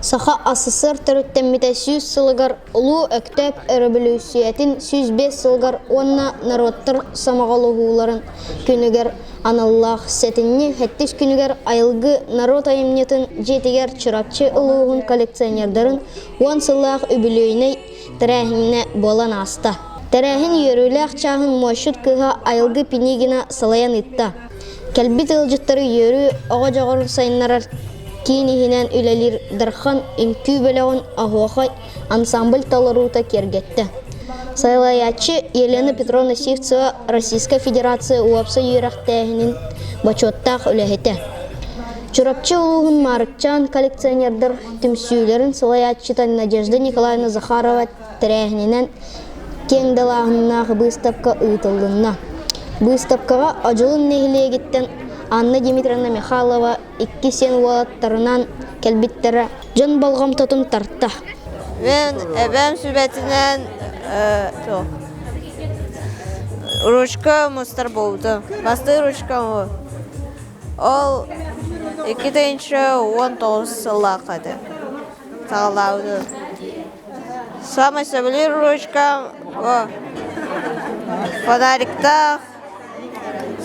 Саха АССР төрүттэммитэ 100 сылыгар Улуу Өктөөп өрөбөлүүссүйэтин 105 сылыгар уонна норуоттар сомоҕолоһууларын күнүгэр аналлаах сэтинньи сэттис күнүгэр Айылгы норуот айымньытын дьиэтигэр Чурапчы улууһун коллекционердарын уон сыллаах үбүлүөйүнэй тэрээһинэ буолан ааста. Тэрээһин үөрүүлээх чааһын муосчут кыыһа Айылгы Пинигина салайан ыытта. Кэлбит ыалдьыттары үөрүү оҕо дьоҕурун сайыннарар киин иһинэн үлэлиир Дархан үҥкүү бөлөҕүн Оһуохай ансамбль толоруута киэргэттэ. Салайааччы Елена Петровна Сивцева Российскай Федерация уопсай үөрэхтээһинин бочуоттаах үлэһитэ. Чурапчы улууһун Маарыкчаан коллекционердар түмсүүлэрин салайааччыта Надежда Николаевна Захарова тэрээһининэн киэҥ далааһыннаах быыстапка ыытыллынна. Быыстапкаҕа Одьулуун нэһилиэгиттэн Анна Дмитриевна Михайлова икки сиэн уолаттарынан кэлбиттэрэ дьон болҕомтотун тарта. Мен эбэм сүбэтинэн ручка мустар буолбутум. Бастакы ручкам ол 2019 сыллаахха этэ. Саҕалаабытым. Саамай сөбүлүүр ручкам фонариктаах,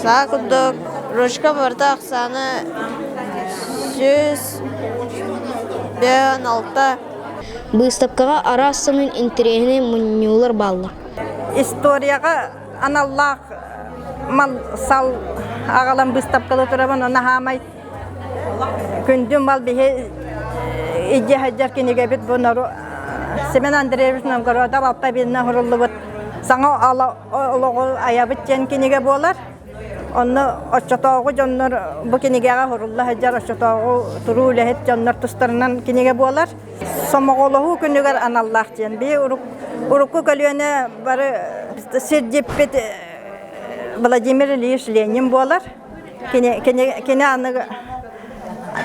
саа курдук ручкам барыта ахсаана 156. Быыстапкаҕа араас сонун интэриэһинэй мунньуулар бааллар. Историяҕа аналлаах мал-сал аҕалан быыстапкалыы турабын, ону хаамай Күндү мал биһи илдьэ сылдьар кинигэбит бу Семен Андреевич Новгородов алпабитынан суруллубут Саҥа олоҕу айабыт диэн кинигэ буолар. Онно оччотооҕу дьоннор бу кинигэҕэ сурулла сылдьар оччотооҕу туруу үлэһит дьоннор тустарынан кинигэ буолар. Сомоҕолоһуу күнүгэр аналлаах диэн. Биһи урукку көлүөнэ бары сирдьиппит Владимир Ильич Ленин буолар. Кини, кини, кини аныгы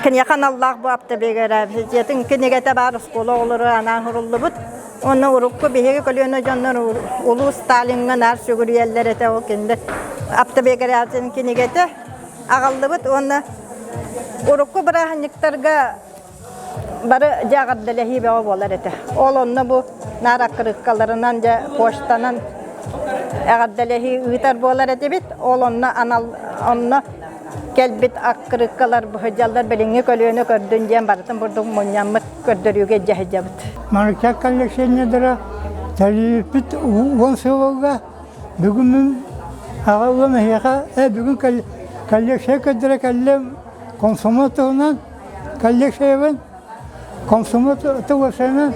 киниэхэ аналлаах бу автобиографиятын кинигэтэ баар оскуола оҕолоро анаан суруллубут. Уонна урукку биһиги көлүөнэ дьоннор улуу Сталиҥҥа наар сүгүрүйэллэр этэ ол кинилэр автобиографиятын кинигэтэ аҕаллыбыт уонна урукку бырааһынньыктарга Бары дьэ эҕэрдэлэһии бөҕө буолар этэ. Ол онно бу наар аккырыыккаларынан дьэ почтанан эҕэрдэлэһии ыытар буолар этибит. Ол онно анал онно кэлбит аккырыыккалар быһыдьаллар билиҥҥи көлүөнэ көрдүн диэн барытын бурдук мунньаммыт көрдөрүүгэ илдьэ сылдьабыт. Марычак коллекционердара тэрийбиппит уон сылга бүгүн мин аҕаллым эһиэхэ э бүгүн коллекция көрдөрө кэллим комсомол туһунан Коллекциябын комсомол тугусаны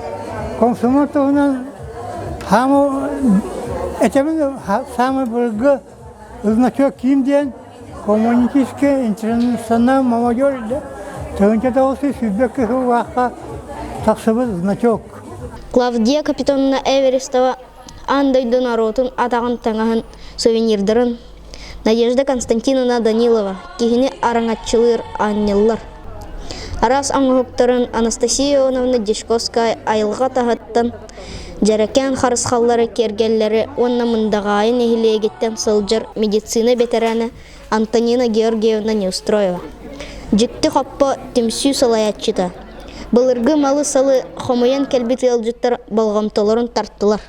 комсомол туһунан хаамы этэбин самый былыргы значок киим диэн коммунистический интернационал молодежь 1922 сыллаахха тахсыбыт значок. Клавдия Капитоновна Эверестова аан дойду норуотун атаҕын таҥаһын сувенирдарын Надежда Константиновна Данилова киһини араҥаччылыыр аанньаллар. Араас оҥоһуктарын Анастасия Ионовна Дьячковская айылҕа таһыттан дьэрэкээн харысхаллары, киэргэллэри уонна Мындаҕаайы нэһилиэгиттэн сылдьар медицина бэтэрээнэ Антонина Георгиевна Неустроева. Дьикти хоппо түмсүү салайааччыта. Былыргы малы-салы хомуйан кэлбит ыалдьыттар болҕомтолорун тартылар.